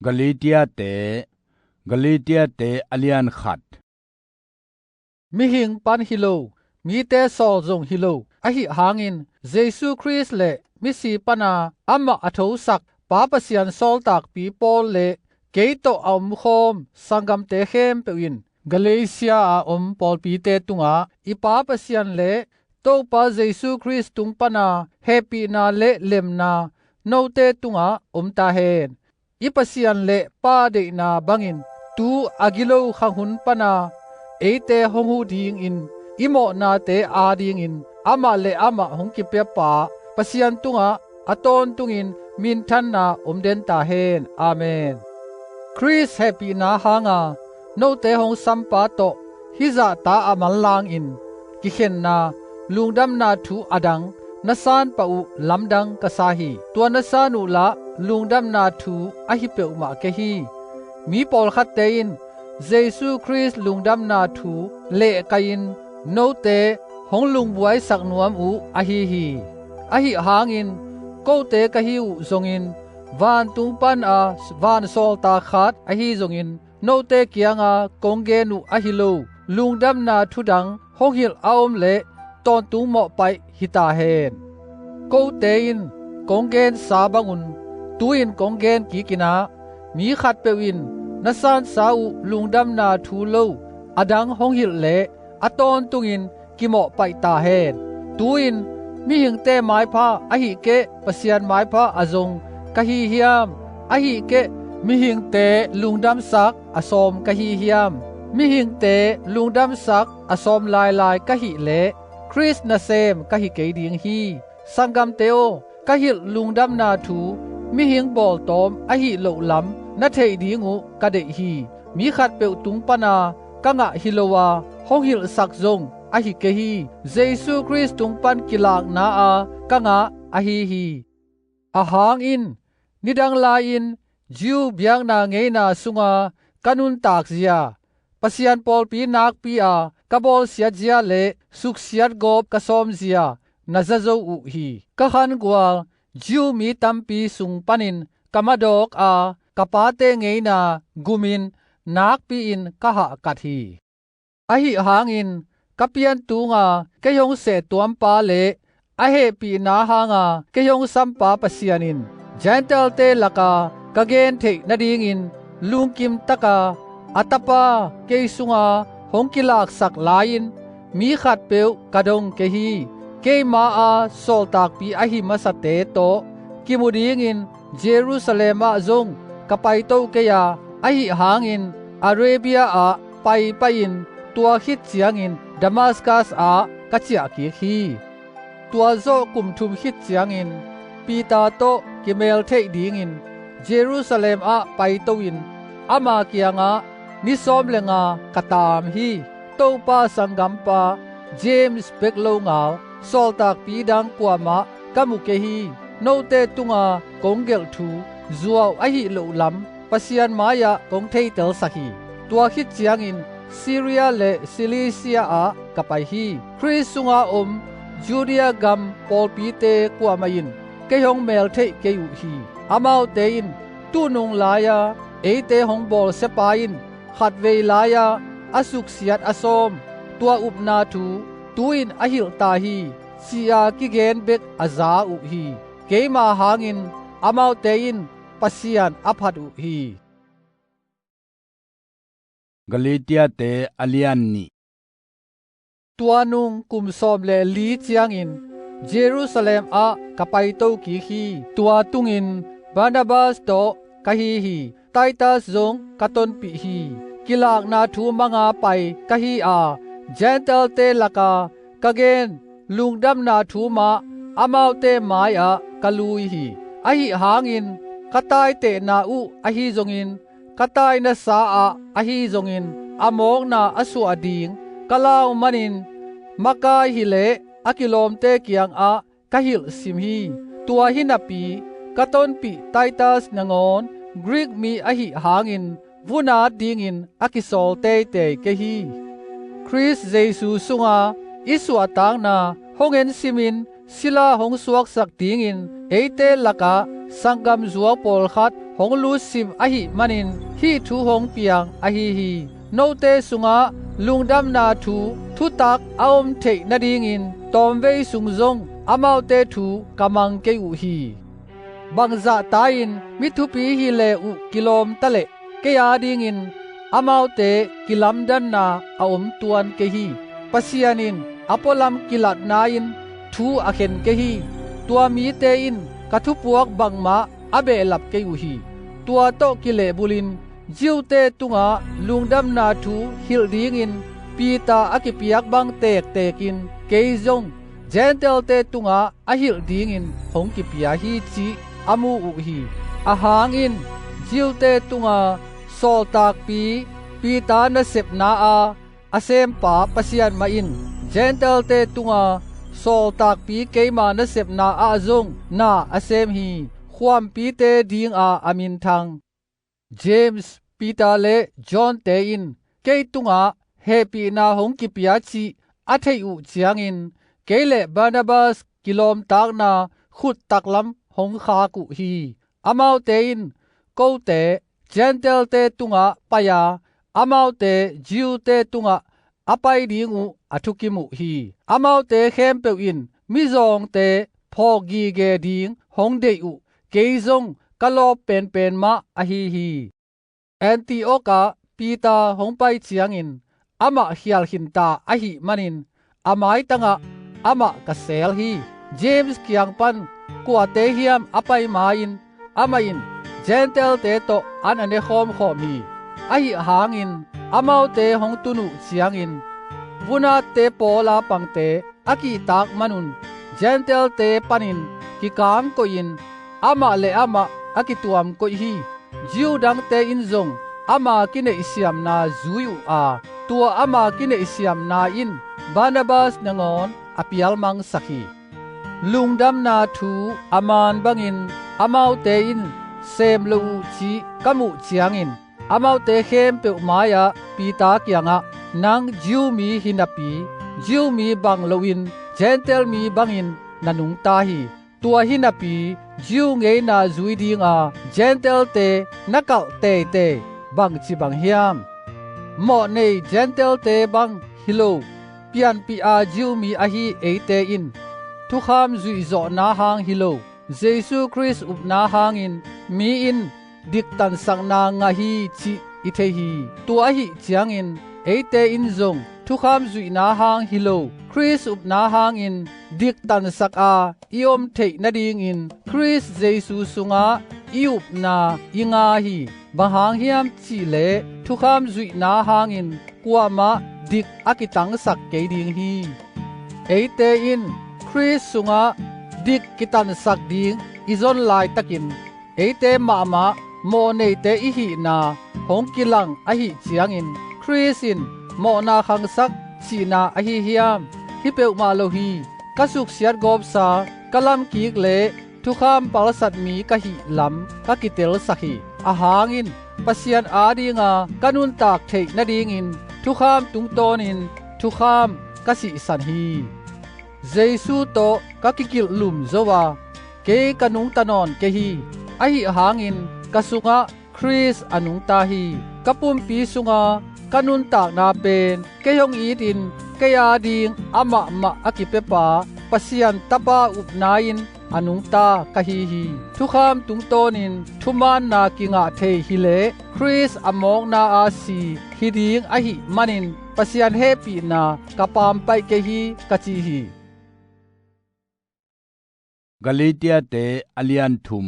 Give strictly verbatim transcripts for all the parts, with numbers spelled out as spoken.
Galatiate, Galatiate a lian khat. Mihing pan hi lo, mite sawl zong hi lo, ahi hangin Jesu Khrist le misi pana amah a thosak Pa Pasian sawltakpi Paul le kei tawh a omkhawm sanggamte khempeuh in Galatia a om pawlpite tungah i Pa Pasian le Topa Jesu Khrist tung pana hehpihna le lemna note tungah om ta hen. I Pasian le Pa deihna bangin tu a gilo khang hun pana eite hong huh dingin i mawhnate adingin amah le amah hong kipiapa Pasian tungah a tawntungin minthanna om den ta hen. Amen. Khrist hehpihna hanga note hong sampa tawh hih zahta a manlangin kikhenna, lungdamna thu adang na san pah uh lamdang ka sa hi. Tua na san uh lah lungdamna thu ahi peuhmah kei hi. Mi pawlkhatte in Jesu Khrist lungdamna thu lehkaihin note hong lungbuaisak nuam uh ahi hi. Ahi hangin kote ka hi uh zongin vantung pana vansawltak khat ahi zongin note kianga kong gen uh ahi lo lungdamna thudang hong hilh a om leh tawntung mawhpaih hi ta hen. Kote in kong gensa bangun tu-in kong gen kikin ah mi khatpeuh in na sansa uh lungdamna thu lo adang hong hilh leh a tawntungin kimawhpaih ta hen. Tu-in mihingte maipha ahih keh Pasian maipha a zong ka hi hiam? Ahih keh mihingte lungdamsak a sawm ka hi hiam? Mihingte lungdamsak a sawm lailai ka hih leh Khrist nasem ka hi kei ding hi. Sanggamte aw, ka hilh lungdamna thu mihing bawltawm ahih loh lam na theih ding uh ka deih hi. Mi khatpeuh tung pana ka ngah hi lo a hong hilhsak zong ahi kei hi. Jesu Khrist tung pan kilakna a ka ngah ahi hi. Ahang in nidang lai-in Jew biakna ngeina sunga ka nuntak zia, Pasian pawlpi nakpi a ka bawlsiat zia le suksiat gawp ka sawm zia na za zo uh hi. Ka khangual Jew mi tampi sung panin ka madawk a ka pate ngeina gumin nakpi-in ka hahkat hi. Ahi hangin ka piantunga kei hong sehtuampa le a hehpihna hanga kei hong sampa Pasian in Gentile-te laka ka gen theih nadingin lungkim taka a tapa kei sunga hong kilaksak lai-in mi khatpeuh ka dong kei hi. Keima a sawltakpi ahi masate tawh kimu dingin Jerusalem ah zong ka paito kei a, ahi hangin Arabia ah paipaihin tua khit ciangin Damascus ah ka ciahkik hi. Tua zawh kum thum khit ciangin Peter tawh kimeltheih dingin Jerusalem ah paito-in ama kiangah ni sawm le nga ka taam hi. Topa sanggampa James bek lo ngal sawltakpi dang kuamah ka mu kei hi. Note tunga kong gelh thu zuau ahih loh lam Pasian mai-ah kong theitelsak hi. Tua khit ciangin Syria le Cilicia ah ka pai hi. Khrist sunga om Judea gam pawlpite kuamah in kei hong meltheih kei uh hi. Amaute in tuhnung lai-a eite hong bawlsiapa in khatvei lai-a a suksiat a sawm tua upna thu tu-in a hilh ta hi, ci-a kigen bek a za uh hi. Keima hangin amaute in Pasian a phat uh hi. Galatiate a lian nih. Tua nung kum sawm le li ciangin Jerusalem ah ka paito kik hi. Tua tungin Barnabas tawh ka hi hi. Titus zong ka tonpih hi. Kilakna thu manga pai ka hi a, Gentile-te laka ka gen lungdamna thu mah amaute mai-ah ka lui hi. Ahi hangin ka taitehna uh ahi zongin ka tainasa ah ahi zongin a mawkna a suah ding ka lau manin makai hileh a kilawmte kiangah ka hilhsim hi. Tua hi napi ka tonpih Titus nangawn Greek mi ahi hangin vunat dingin a kisawl teitei kei hi. Khrist Jesu sunga i suahtakna hong ensimin sila hong suaksak dingin eite lakah sanggam zuau pawlkhat hong lutsim ahih manin hih thu hong piang ahi hi. Note sungah lungdamna thu thutak a om theih nadingin tawmvei sung zong amaute thu ka mang kei uh hi. Bangzahta-in mi thupi hi le uh kilawm ta leh kei adingin amaute kilamdanna a om tuan kei hi. Pasian in a pualam kilatna-in thu a khen kei hi. Tua mite in ka thupuak bangmah a behlap kei uh hi. Tua tawh kilehbulin Jew-te tungah lungdamna thu hilh dingin Peter a kipiak bang tektekin kei zong Gentile-te tungah a hilh dingin hong kipia hi cih a mu uh hi. Ahang in Jew-te tunga sawltakpi Peter nasepna-a a sempa Pasian mah in Gentile-te tunga sawltakpi keima nasepna ah zong na a sem hi. Khuampite dinga a minthang James, Peter le John-te in kei tungah hehpihna hong kipia cih a theih uh ciangin kei le Barnabas kilawmtatna khut taklam hong khak uh hi. Amaute in kote Gentile-te tungah pai-a amaute Jew-te tungah a pai ding uh a thukim uh hi. Amaute khempeuh in mizawngte phawk gige ding hong deih uh kei zong ka lawp penpen mah ahi hi. Antiok ah Peter hong pai ciangin amah khial khinta ahih manin a maitangah amah ka seel hi. James kiang pan kuate hiam a pai ma-in amah in Gentile-te tawh an a ne khawmkhawm hi. Ahi hangin amaute hong tun uh ciangin vunatte pawla pangte a kihtak manun Gentile-te panin kikangkoihin amah le amah a kituamkoih hi. Jew dangte in zong ama kineihsiamna zui uh a, tua ama kineihsiamna in Barnabas nangawn a pialmangsak hi. Lungdamna thu a maan bangin amaute in sem lo uh cih ka muh ciangin amaute khempeuh mai-ah Peter kiangah, nang Jew mi hi napi Jew mi bang loin Gentile mi bangin na nungta hi. Tua hi napi Jew ngeina zui dinga Gentile-te na kalh teitei bangci bang hiam? Mawhnei Gentile-te bang hi lo pianpih a Jew mi ahi eite in thukham zuihzawhna hang hi lo, Jesu Khrist upna hangin mi in diktansakna ngah hi cih i thei hi. Tua ahih ciangin eite in zong thukham zuihna hang hi lo, Khrist upna hangin diktansak a i om theih nadingin Khrist Jesu sungah i upna i nga hi. Bang hang hiam cihleh thukham zuihna hangin kuamah dik a kitangsak kei ding hi. Eite in Khrist sungah dik kitansak ding i zon laitakin eite mahmah mawhneite i hihna hong kilang ahih ciangin Khrist in mawhna khangsak cihna ahi hiam? Hi peuhmah lo hi. Ka suksiat gawpsa, ka lamkik le thukham palsat mi ka hih lam ka kitelsak hi. Ahang in Pasian adinga ka nuntak theih nadingin thukham tungtawnin thukham ka sihsan hi. Jesu tawh ka kikilhlum zo a, kei ka nungta nawn kei hi. Ahi hangin ka sungah Khrist a nungta hi. Ka pumpi sunga ka nuntakna pen kei hong itin kei ading amah mah a kipiapa Pasian Tapa upna in a nungta ka hi hi. Thukham tungtawnin thumaanna kingah thei hileh Khrist a mawkna a si hi ding ahih manin Pasian hehpihna ka pampaih kei hi ka ci hi. Galatiate a lian thum.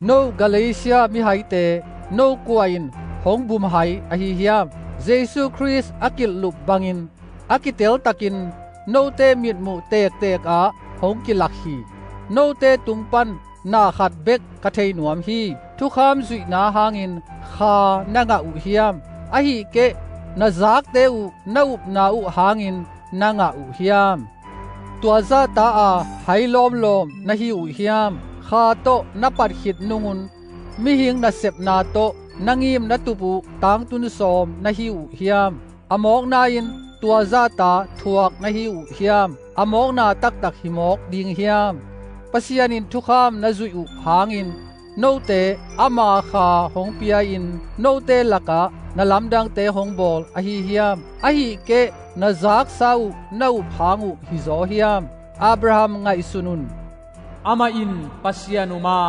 No Galatia mihaite, no kua in hong bumhai ahi hiam? Jesu Khrist a kilhlup bangin a kiteltakin note mitmuh tektek ah hong kilak hi. Note tung pan na khat bek ka thei nuam hi. Thukham zuihna hangin kha na ngah uh hiam? Ahih keh na zakte uh na upna uh hangin na ngah uh hiam? Tua zahta a hai lawmlawm na hi uh hiam? Kha tawh na pat khit nungun mihing nasepna tawh na ngim na tup uh tangtun sawm na hi uh hiam? A mawkna in tua zahta thuak na hi uh hiam? A mawkna taktak hi mawk ding hiam? Pasian in thukham na zuih uh hangin note ama kha hong pia-in note lakah na lamdangte hong bawl ahi hiam? Ahih keh na zaksa uh na up hang uh hizaw hiam? Abraham ngaihsun un. Amah in Pasian um a,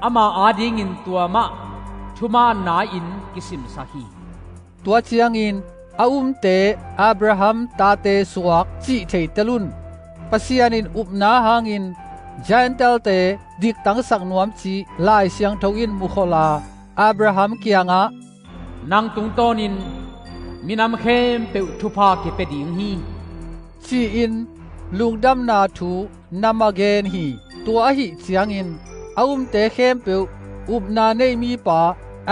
ama adingin tua mah thumaanna-in kisimsak hi. Tua ciangin a umte Abraham tate suak cih theitel un. Pasian in upna hangin Gentile-te diktangsak nuam cih Lai Siangtho in mukhol a, Abraham kiangah, "Nang tungtawnin minam khempeuh thupha kipia ding hi," ci-in lungdamna thu na ma gen hi. Tua ahih ciangin a umte khempeuh upna nei mipa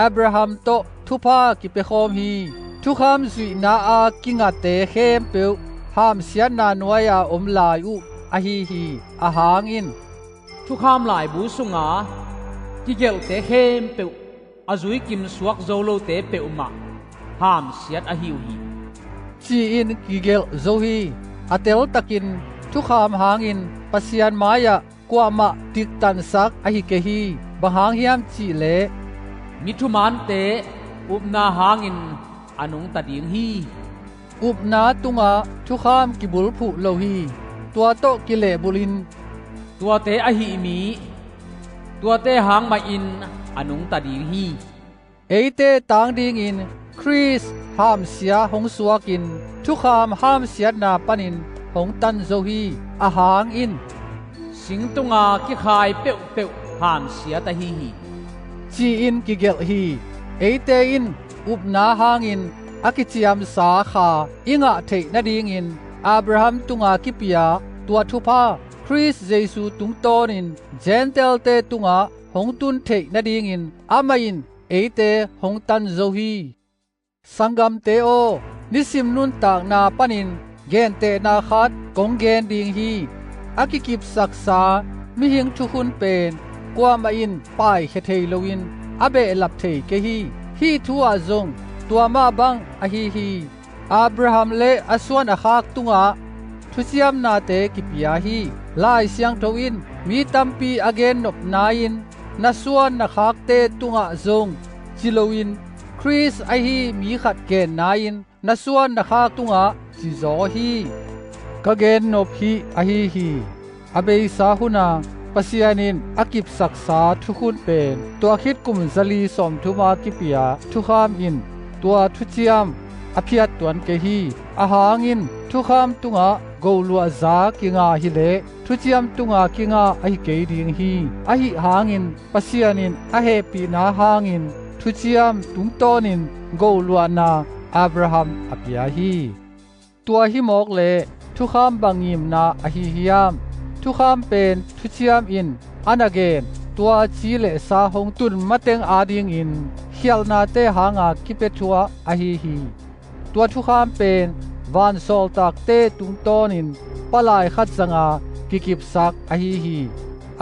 Abraham tawh thupha kipiakhawm hi. Thukham zuihna-a kingate khempeuh hamsiatna nuai-a om lai uh ahi hi. Ahang in, thukham laibu sunga kigelhte khempeuh a zuikim suak zo lote peuhmah hamsiat ahi uh hi, ci-in kigelh zo hi. A teltakin thukham hangin Pasian mai-ah kuamah diktansak ahi kei hi. Bang hang hiam cihleh, mi thumaante upna hangin a nungta ding hi. Upna tungah thukham kibulphuh lo hi. Tua tawh kilehbulhin, tuate ahih mi tuate hang mahin a nungta ding hi. Eite tang dingin Khrist hamsia hong suakin thukham hamsiatna panin hong tan zo hi. Ahang in, singtunga kikhai peuhpeuh hamsiat ahi hi, ci-in kigelh hi. Eite in upna hangin a kiciamsa kha i ngah theih nadingin Abraham tunga kipia tua thupha Khrist Jesu tungtawnin Gentile-te tungah hong tun theih nadingin amah in eite hong tan zo hi. Sanggamte aw, nisim nuntakna panin gentehna khat kong gen ding hi. A kikipsaksa mihing thukhun pen kuamah in paikhia thei loin a behlap thei kei hi. Hih thu ah zong tua mah bang ahi hi. Abraham le a suan a khak tungah thuciamnate kipia hi. Lai Siangtho in mi tampi a gennopna-in na suan na khakte tungah zong ci loin Khrist ahi mi khat genna-in na suan na khak tungah cizaw hi. Ka gennop hih ahi hi. A beisa huna Pasian in a kipsaksa thukhun pen tua khit kum zali sawmthuma kipia thukham in tua thuciam a phiat tuan kei hi. Ahang in thukham tungah goluahza kinga hileh thuciam tunga kinga ahi kei ding hi. Ahi hangin Pasian in a hehpihna hangin thuciam tungtawnin goluahna Abraham a pia hi. Tua hi mawk leh thukham bang ngimna ahi hiam? Thukham pen thuciam in a na gen tua ci le sa hong tun mateng adingin khialhnate hanga kipia thuah ahi hi. Tua thukham pen vansawltakte tungtawnin palai khat zanga kikipsak ahi hi.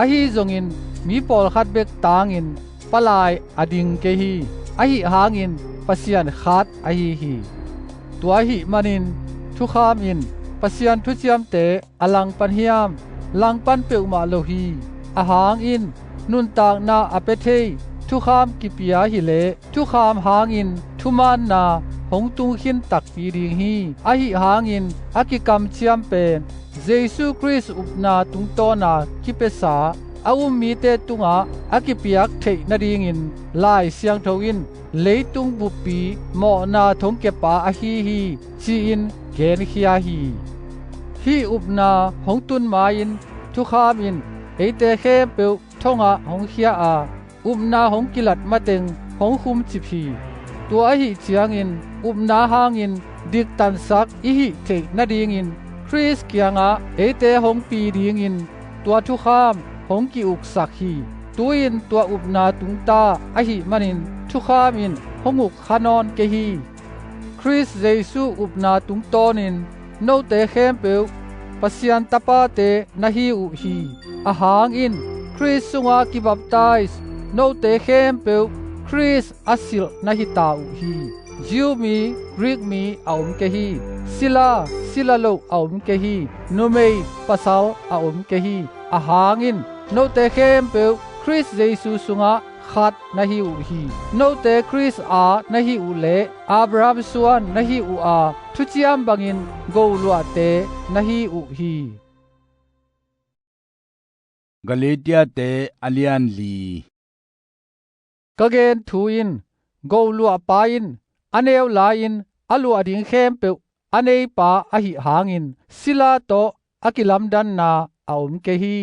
Ahi zongin mi pawlkhat bek tangin palai a ding kei hi. Ahi hangin Pasian khat ahi hi. Tua ahih manin thukham in Pasian thuciamte a langpan hiam? Langpan peuhmah lo hi. Ahang in nuntakna a pia thei thukham kipia hileh thukham hangin thumaanna hong tung khin takpi ding hi. Ahi hangin a kikamciam pen Jesu Khrist upna tungtawna kipiasa a um mite tungah a kipiak theih nadingin Lai Siangtho in leitung buppi mawhna thongkiapa ahi hi, ci-in genkhia hi. Hih upna hong tun ma-in thukham in eite khempeuh thongah hong khia a, upna hong kilat mateng hong khumcip hi. Tua ahi ciangin upna hangin diktansak i hih theih nadingin Khrist kiangah eite hong pi dingin tua thukham hong ki-uksak hi. Tu-in tua upna tungta ahih manin thukham in hong uk kha nawn kei hi. Khrist Jesu upna tungtawnin note khempeuh Pasian tapate na hi uh hi. Ahang in Khrist sunga kibaptais note khempeuh Khrist a silh na hita uh hi. Jew mi, Greek mi a om kei hi. Sila, sila lo a om kei hi. Numei, pasal a om kei hi. Ahang in note khempeuh Khrist Jesu sungah khat na hi uh hi. Note Khrist aa na hih uh leh Abraham suan na hih uh a, thuciam bangin goluahte na hi uh hi. Galatiate a lian li. Ka gen thu in, goluahpa in a neu lai-in a luah ding khempeuh a neipa ahih hangin sila tawh a kilamdanna a om kei hi.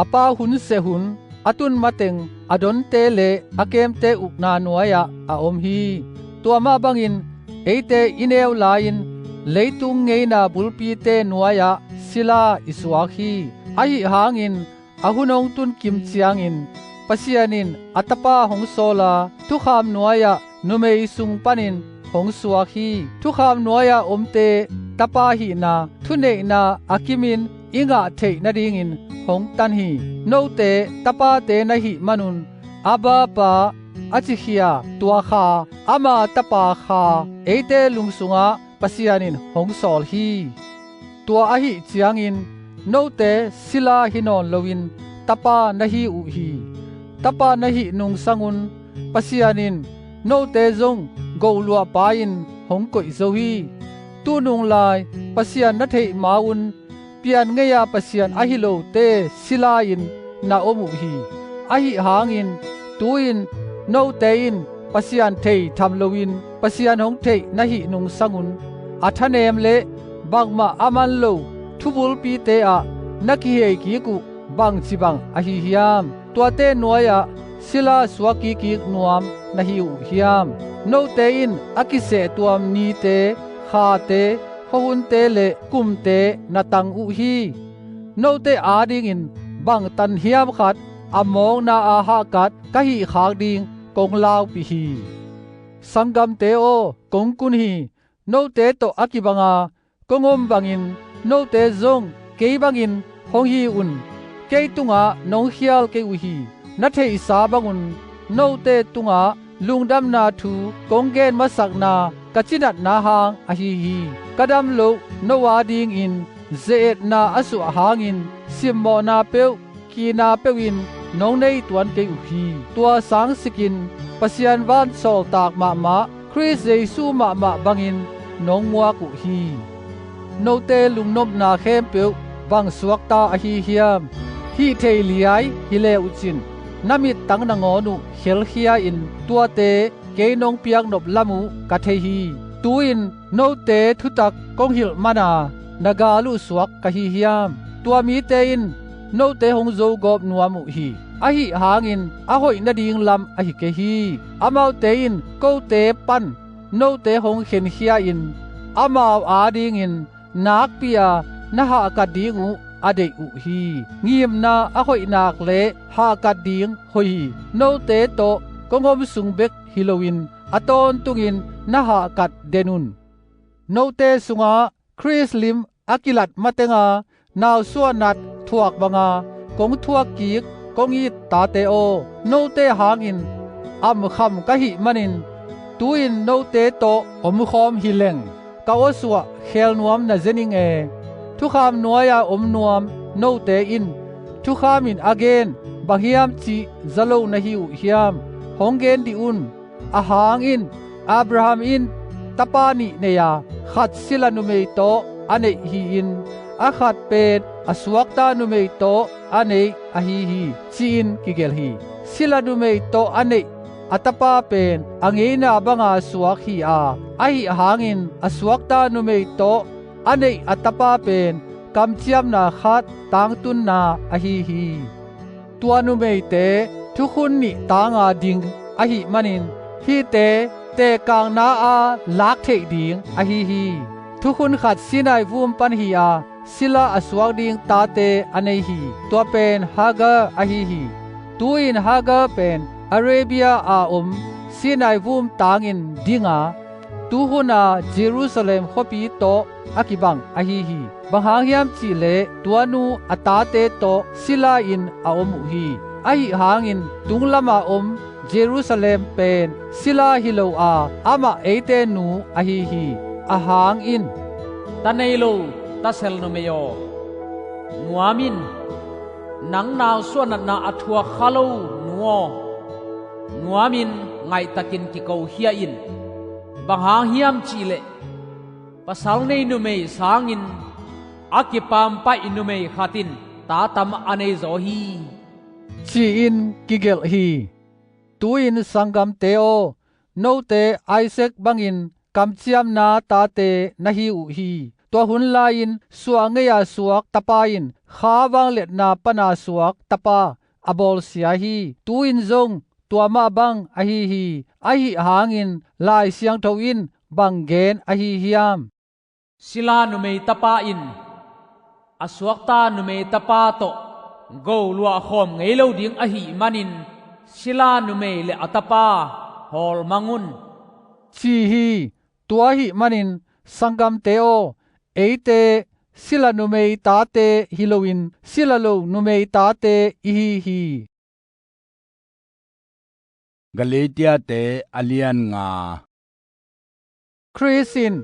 A pa hun seh hun a tun mateng a donte le a kemte ukna nuai-ah a om hi. Tua mah bangin eite i neu lai-in leitung ngeina bulpite nuai-ah sila i suak hi. Ahih hangin a hun hong tun kim ciangin Pasian in a Tapa hong sawl a, thukham nuai-ah numei sung panin hong suak hi. Thukham nuai-ah omte tapa hihna thuneihna a kimin i ngah theih nadingin hong tan hi. Note tapate na hih manun, Abba Pa, a cikhia tua Kha, ama Tapa Kha, eite lung sungah Pasian in hong sawl hi. Tua ahih ciangin note sila hi nawn loin tapa na hi uh hi. Tapa na hih nung sangun Pasian in note zong goluahpa in hong koih zo hi. Tunung lai Pasian na theih ma-un pian ngei-a Pasian ahi lote sila-in na om uh hi. Ahih hangin tu-in note in Pasian thei tham loin Pasian hong theih na hih nung sangun a thanem le bangmah a man lo thubulpite ah na kihei kik uh bangci bang ahi hiam? Tuate nuai-ah sila suak kikkik nuam na hi uh hiam? Note in a kisehtuam nite, khate, khuahunte le kumte na tang uh hi. Note adingin bang tan hiam khat a mawkna-a hahkat ka hihkhak ding kong laupih hi. Sanggamte aw, kong kun hi. Note tawh a kibanga kong om bangin note zong kei bangin hong hi un. Kei tungah nong khial kei uh hi. Na theihsa bangun note tungah lungdamna thu kong gen masakna ka cinatna hang ahi hi. Ka dam loh no adingin ze-etna a suah hangin simmawhna peuh, kina peuhin nong nei tuan kei uh hi. Tua sangsikin Pasian vansawltak mahmah, Khrist Jesu mahmah bangin nong muak uh hi. Note lungnopna khempeuh bang suakta ahi hiam? Hih thei liai hi le uhcin na mittang nangawn uh khelkhia-in tuate kei nong piaknop lam uh ka thei hi. Tu-in note thutak kong hilh mana na gal uh suak ka hi hiam? Tua mite in note hong zogawp nuam uh hi. Ahih hangin a hoih nading lam ahi kei hi. Amaute in kote pan note hong khenkhia-in amau adingin nakpi-a na hahkat ding uh a deih uh hi. Ngimna a hoih nak le hahkat ding hoih hi. Note tawh kong om sung bek hi loin a tawntungin na hahkat den un. Note sungah Khrist lim a kilat matenga nausuahnat thuak banga kong thuakkik kong it tate aw, note hangin amkham ka hih manin tu-in note tawh omkhawm hi leng ka awsuah khel nuam na ze ning e. Thukham nuai-a om nuam note in thukhamin a gen bang hiam cih za lo na hi uh hiam? Hong gen dih un. Ahang in Abraham in tapa nih nei a, khat sila numei tawh a neih hi-in a khat pen a suakta numei tawh a neih ahi hi, ci-in kigelh hi. Sila numei tawh a neih a tapa pen a ngeina banga suak hi a, ahih hangin a suakta numei tawh a neih a tapa pen kamciamna khat tangtunna ahi hi. Tua numeite thukhun nih tanga ding ahih manin hihte tekangna-a lak theih ding ahi hi. Thukhun khat Sinai vum pan hi a, sila a suak ding tate a nei hi. Tua pen Hagar ahi hi. Tu-in Hagar pen Arabia a om Sinai vum tangin dinga, tuhuna Jerusalem khuapi tawh a kibang ahi hi. Bang hang hiam cihleh tua nu a tate tawh sila-in a om uh hi. Ahih hangin tunglama om Jerusalem pen sila hi lo a, amah eite nu ahi hi. Ahang in, ta nei lo ta sel numei aw, nuam in. Nang nausuah natna a thuak kha lo nu aw, nuamin ngaihtakin kikokhia in. Bang hang hiam cihleh pasal nei numei sangin a kipampaih numei khat in ta tam a nei zaw hi, ci-in kigelh hi. Tu-in sanggamte aw, note Isaac bangin kamciamna tate na hi uh hi. Tua hun lai-in suah ngei-a suak tapa in kha vangliatna pana suak tapa a bawlsia hi. Tu-in zong tua mah bang ahi hi. Ahi hangin Lai Siangtho in bang gen ahi hiam? Sila numei tapa in a suakta numei tapa tawh go luahkhawm ngei lo ding ahih manin sila numei le a tapa hawlmang un, ci hi. Tua ahih manin sanggamte aw, eite sila numei tate hi loin sila lo numei tate i hi hi. Galatiate a lian nga. Khrist in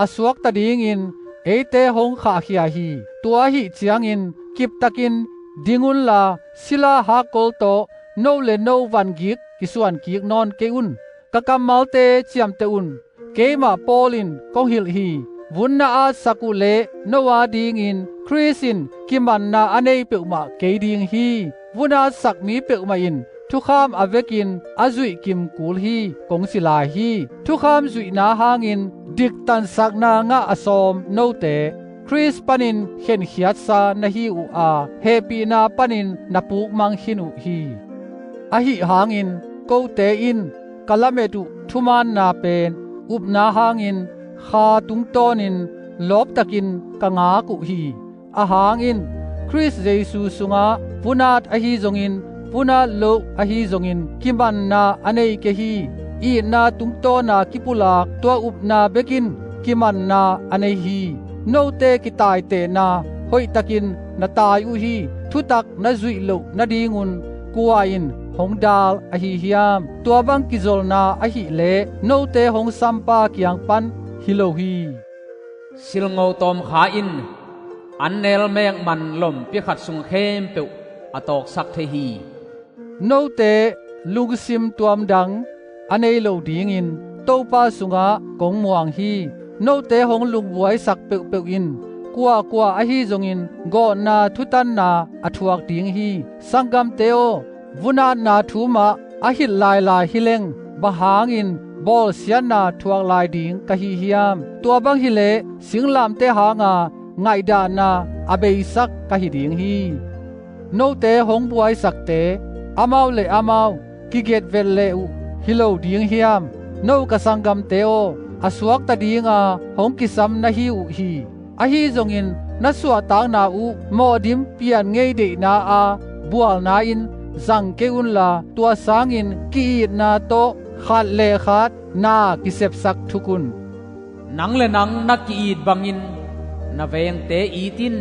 a suakta dingin eite hong khahkhia hi. Tua ahih ciangin kiptakin ding unla sila hakkol tawh no le no vangik kisuankik nawn kei un. Ka kammalte ciamteh un. Keimah Paul in kong hilh hi. Vun na atsak uh leh no adingin Khrist in kimanna a nei peuhmah kei ding hi. Vun atsak mi peuhmah in thukham a vekin a zuih kim kul hi, kong ci lai hi. Thukham zuihna hangin diktansakna ngah a sawm note Khrist panin khenkhiatsa na hi uh a, hehpihna panin na pukmang khin uh hi. Ahi hangin kote in ka lamet uh thumaanna pen upna hangin kha tungtawnin lawptakin ka ngak uh hi. Ahang in Khrist Jesu sungah vunat ahi zongin vunat loh ahi zongin kimanna a nei kei hi. Itna tungtawna kipulak tua upna bekin kimanna a nei hi. Note kitaitehna hoihtakin na tai uh hi. Thutak na zuih loh nadingun kua in hong dal ahi hiam? Tua bang kizolna ahileh note hong sampa kiang pan hi lo hi. Silngo tawmkha in an nelmek man lompi khat sung khempeuh a tawksak thei hi. Note lungsim tuamdang a nei lo dingin Topa sungah kong muang hi. Note hong lungbuaisak peuhpeuh in kuakua ahi zongin gawhna thutanna a thuak ding hi. Sanggamte aw, vunatna thu mah a hilh lailai hileng bang hangin bawlsiatna thuak lai ding ka hi hiam? Tua bang hileh singlamteh hanga ngaihdahna a beisak ka hi ding hi. Note hong buaisakte amau le amau kiget vet leh uh hi lo ding hiam? No ka sanggamte aw, a suakta dinga hong kisam na hi uh hi. Ahi zongin na suahtakna uh mawhdim pian ngei deihna a bualna in zang kei unla tua sangin ki-itna tawh khat le khat na kisepsak thuk un. Nang le nang na ki-it bangin na vengte it in,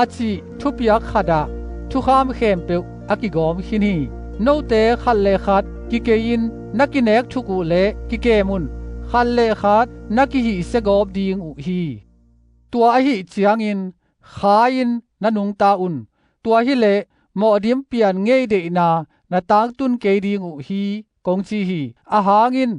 a cih thupiak khatah thukham khempeuh a kigawm khin hi. Note khat le khat kikei-in na kinek thuk uh leh kikem un. Khat le khat na kihihsia gawp ding uh hi. Tua ahih ciangin kha in na nungta un. Tua hileh mawhdim pian ngei deihna na tangtun kei ding uh hi, kong ci hi. Ahang in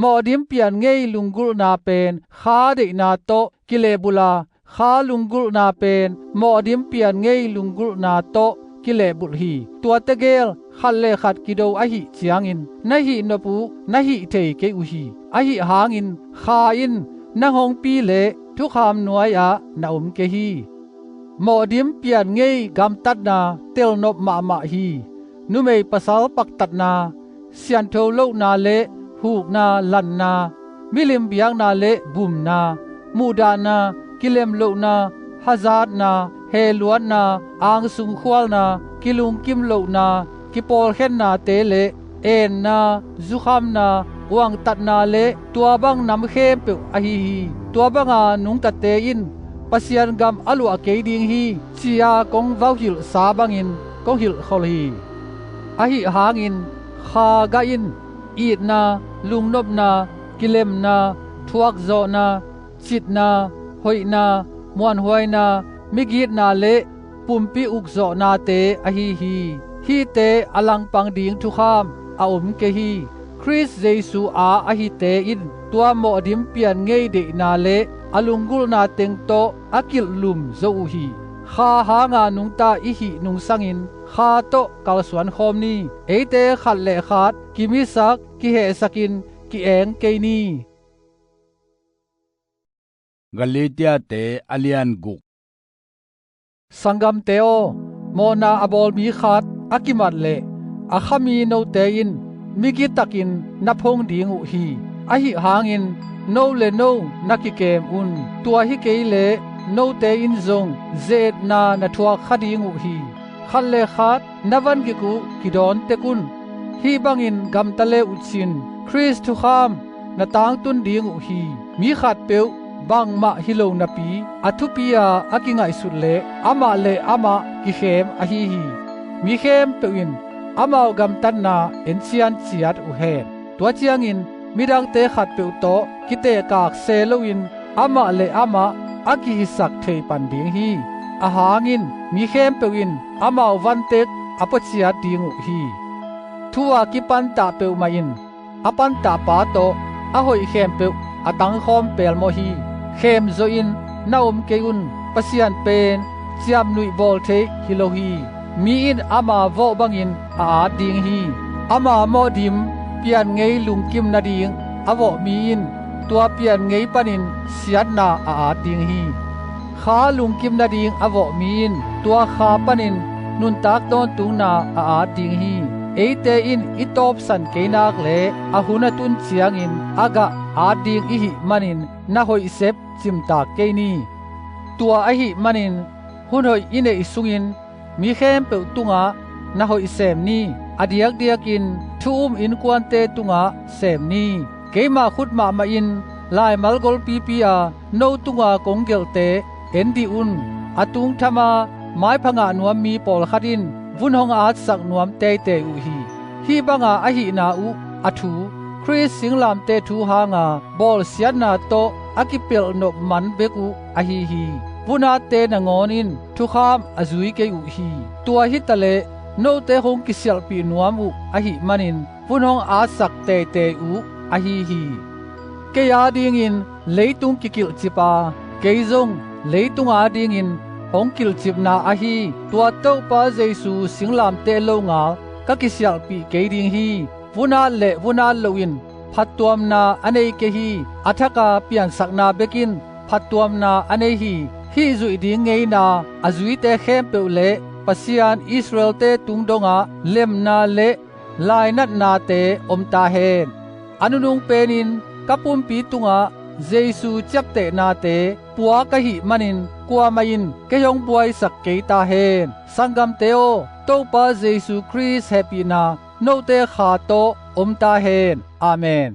mawhdim pian ngei lunggulhna pen kha deihna tawh kilehbulh a, kha lunggulhna pen mawhdim pian ngei lunggulhna tawh kilehbulh hi. Tuate gel khat le khat kido ahih ciangin na hihnop uh na hih thei kei uh hi. Ahi hangin kha in nang hong pi leh thukham nuai-ah na om kei hi. Mawhdim pian ngei gamtatna telnop mahmah hi. Numei pasal paktatna, siantho lohna le hukna lanna, milim biakna le bumna, muhdahna, kilem lohna, hazatna, heluatna, angsung khualna, kilungkim lohna, kipawlkhennate le enna, zukhamna, uangtatna le tua bang nam khempeuh ahi hi. Tua banga nungtate in Pasian gam a luah kei ding hi, ci-a kong vauhilhsa bangin kong hilhkhol hi. Ahi hangin kha gah in itna, lungnopna, kilemna, thuakzawhna, citna, hoihna, muanhuaina, migitna le pumpi ukzawhnate ahi hi. Hihte a langpang ding thukham a om kei hi. Khrist Jesuh aa ahite in tua mawhdim pian ngei deihna le a lunggulhna teng tawh a kilhlum zo uh hi. Kha hanga nungta i hih nungsangin Kha tawh kalsuan khawm ni. Eite khat le khat kimisak, kihehsakin ki-eng kei ni. Galatia-te a lian guk. Sanggamte aw, mawhna a bawl mi khat a kimat leh a khami note in migitakin na phong ding uh hi. Ahi hangin no le no na kikem un. Tua hi kei leh note in zong ze-etna na thuak kha ding uh hi. Khat le khat na vangik uh kidawn tek un. Hih bangin gamta le uhcin Khrist thukham na tangtun ding uh hi. Mi khatpeuh bangmah hi lo napi a thupi-a a kingaihsut leh amah le amah kikhem ahi hi. Mi khempeuh in amau gamtatna encian ciat uh hen. Tua ciangin midangte khatpeuh tawh kitehkak se loin amah le amah a kihisak thei pan ding hi. Ahang in mi khempeuh in amau vantek a puaciat ding uh hi. Thu-a kipantah peuhmah in a pantahpa tawh a hoih khempeuh a tangkhawm pelmawh hi. Khemzawhin na om kei un. Pasian pen ciamnuih bawl thei hi lo hi. Mi in ama vawh bangin a at ding hi. Ama mawhdim pian ngei lungkim nading a vawh mi in tua pian ngei panin siatna a at ding hi. Kha lungkim nading a vawh mi in tua Kha panin nuntak tawntungna a at ding hi. Eite in i tawpsan kei nak le a hun a tun ciangin a gah at ding i hih manin na hoih sep cimtak kei ni. Tua ahih manin hun hoih i neih sungin mi khempeuh tungah na hoih sem ni. A diakdiakin thu-um innkuante tungah sem ni. Keima khut mahmah in laimal golpipi-a no tunga kong gelhte en dih un. A tungthama maipha ngah nuam mi pawlkhat in vun hong atsak nuam teitei uh hi. Hih banga ahihna uh a thu Khrist singlamteh thu hanga bawlsiatna tawh a kipelhnop man bek uh ahi hi. Vun atte nangawn in thukham a zui kei uh hi. Tua hitaleh note hong kisialhpih nuam uh ahih manin vun hong atsak teitei uh ahi hi. Kei adingin leitung kikilhcip a, kei zong leitung adingin hong kilhcipna ahi tua Topa Jesuh singlamteh longal ka kisialhpih kei ding hi. Vun at le vun at lohin phattuamna a nei kei hi. A thaka piansakna bekin phattuamna a nei hi. Hih zuih ding ngeina a zuite khempeuh le Pasian Israel-te tung dongah lemna le lainatnate om ta hen. A nunung penin ka pumpi tungah Jesuh ciaptehnate puak ahih manin kuamah in kei hong buaisak kei ta hen. Sanggamte aw, Topa Jesuh Khrist hehpihna note Kha tawh om ta hen. Amen.